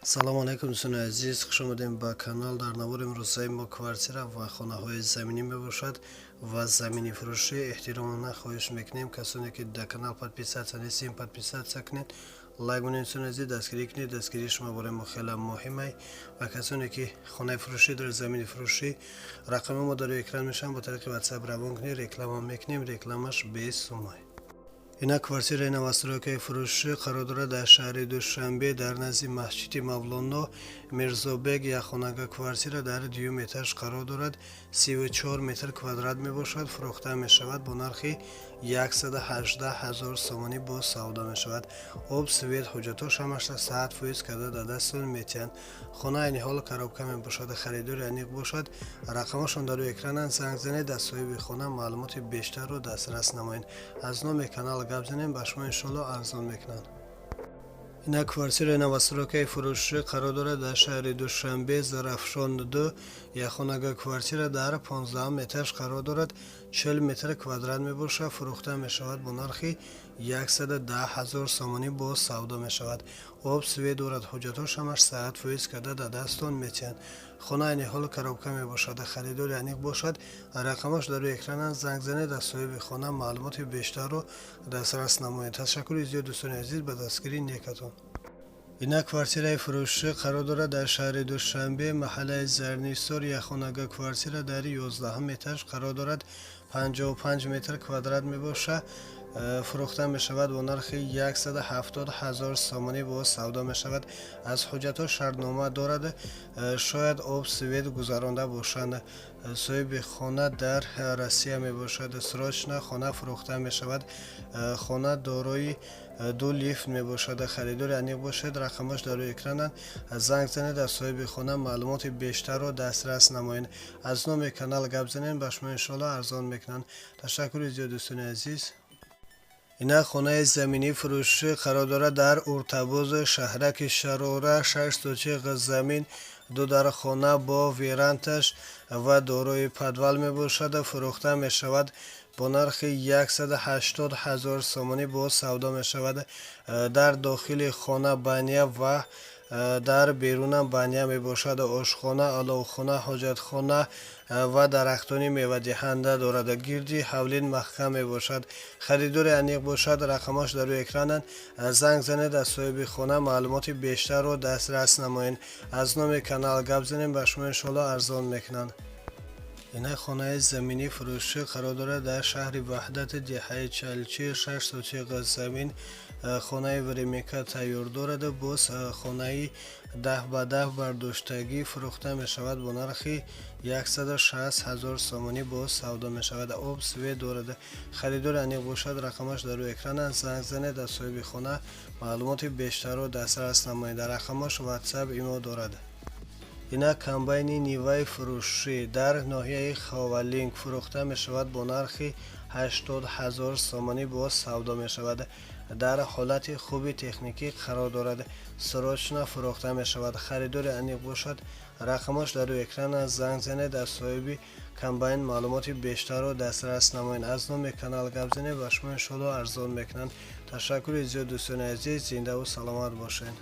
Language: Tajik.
Салому алайкум, дӯстони азиз, хуш омадем ба канал. Дар навори имрӯзаи мо квартира ва хонаҳои заминӣ мебошад ва замини фурӯшӣ. Эҳтиромона хоҳиш мекунем, касоне ки дар канал подписаться нестем, подписаться кунед, лайк монед. Дӯстони азиз, дастгирӣ кунед, дастгирии шумо барои мо хеле муҳимай. Ва касоне ки хонаи фурӯшӣ доред, замини фурӯшӣ, рақами мо дар экран мешаванд, бо тариқи WhatsApp равон кунед, реклама мекунем, рекламаш бесумай. Ина квартираи новостройкаи фурӯшӣ қарор дорад дар шаҳри Душанбе, дар назди масҷиди Мавлоно Мирзобек. Якхонага квартира дар дуюм этаж қарор дорад, 34 метр квадрат мебошад. Фурӯхта мешавад бо нархи 118 ҳазор сомонӣ, боз савдо мешавад. Об, свет, ҳуҷҷатҳо ҳамаша 100% карда дар дастон метиҳанд. Хона айни ҳол коробка мебошад. Харидори аниқ бошад, рақамашон дар рӯи экрананд, занг занед, аз соҳиби хона маълумоти бештарро дастрас намоед. Аз номи канал гап занем, ба шумо иншоалло арзон мекунанд. Ина квартираи новостройкаи фурӯшӣ қарор дорад дар шаҳри Душанбе, Зарафшон 2. Якхонага квартира дар 15 этаж қарор дорад, 40 метр квадрат мебошад. Фурӯхта мешавад бо нархи 110 ҳазор сомонӣ, боз савдо мешавад. Об, свет дорад, ҳуҷҷатҳо ҳамаш 100% карда дар дастон метиҳанд. Хона айни ҳол коробка мебошад. Харидори аниқ бошад, рақамаш дар рӯи экрананд, занг занед, аз соҳиби хона маълумоти бештарро дастрас намоед. Ташаккури зиёд, дӯстони азиз, ба дастгирии некатон. Ина квартираи фурӯшӣ қарор дорад дар шаҳри Душанбе, маҳаллаи Зарнисор. Якхонага квартира дар 11-ум этаж қарор дорад, 55 метр квадрат мебошад. Фурӯхта мешавад бо нархи 170 ҳазор сомонӣ, боз савдо мешавад. Аз ҳуҷҷатҳо шартнома дорад, шояд об, свет гузаронда бошанд. Соҳиби хона дар Россия мебошад. Срочно хона фурӯхта мешавад. Хона дорои ду лифт мебошад. Харидори аниқ бошед, рақамаш дар рӯи экрананд, занг занед, аз соҳиби хона маълумоти бештарро дастрас намоед. Аз номи канал гап занед, ба шумо иншоалло арзон мекунанд. Ташаккури зиёд, дӯстони азиз. Ина хонаи заминӣ фурӯшӣ қарор дорад дар Уртабоз, шаҳраки Шарора. 6 сотих замин, ду дархона бо верандаш ва дорои подвал мебошад. Фурӯхта мешавад бо нархи 180 ҳазор сомонӣ, боз савдо мешавад. Дар дохили хона баня ва дар берунам баня мебошад. Ошхона, оловхона, ҳоҷатхона ва дарахтони мевадиҳанда дорад. Гирди ҳавлин маҳкам мебошад. Харидори аниқ бошад, рақамаш дар рӯи экрананд, занг занед, аз соҳиби хона маълумоти бештарро дастрас намоед. Аз номи канал гап занем, ба шумо иншоалло арзон мекунанд. Ина хонаи заминӣ фурӯшӣ қарор дорад дар шаҳри Ваҳдати, деҳаи Чалчир. 6 сотих замин, хонаи временка тайёр дорад. Боз хонаи 10 ба 10 бардоштагӣ фурӯхта мешавад бо нархи 160 ҳазор сомонӣ, боз савдо мешавад. Об, свет дорад. Харидори аниқ бошад, рақамаш дар рӯи экран аст, занг занед, аз соҳиби хона маълумоти бештарро дастрас намоед. Дар рақамаш WhatsApp, имо дорад. Ина комбайни Ниваи фурӯшӣ дар ноҳияи Ховалинг фурӯхта мешавад бо нархи 80 ҳазор сомонӣ, боз савдо мешавад. Дар ҳолати хуби техникӣ қарор дорад. Срочно фурӯхта мешавад. Харидори аниқ бошад, рақамаш дар рӯи экран аст, занг занед, аз соҳиби комбайн маълумоти бештарро дастрас намоед. Аз номи канал гап занед, ба шумо иншоалло арзон мекунанд. Ташаккури зиёд, дӯстони азиз, зиндаву саломат бошед.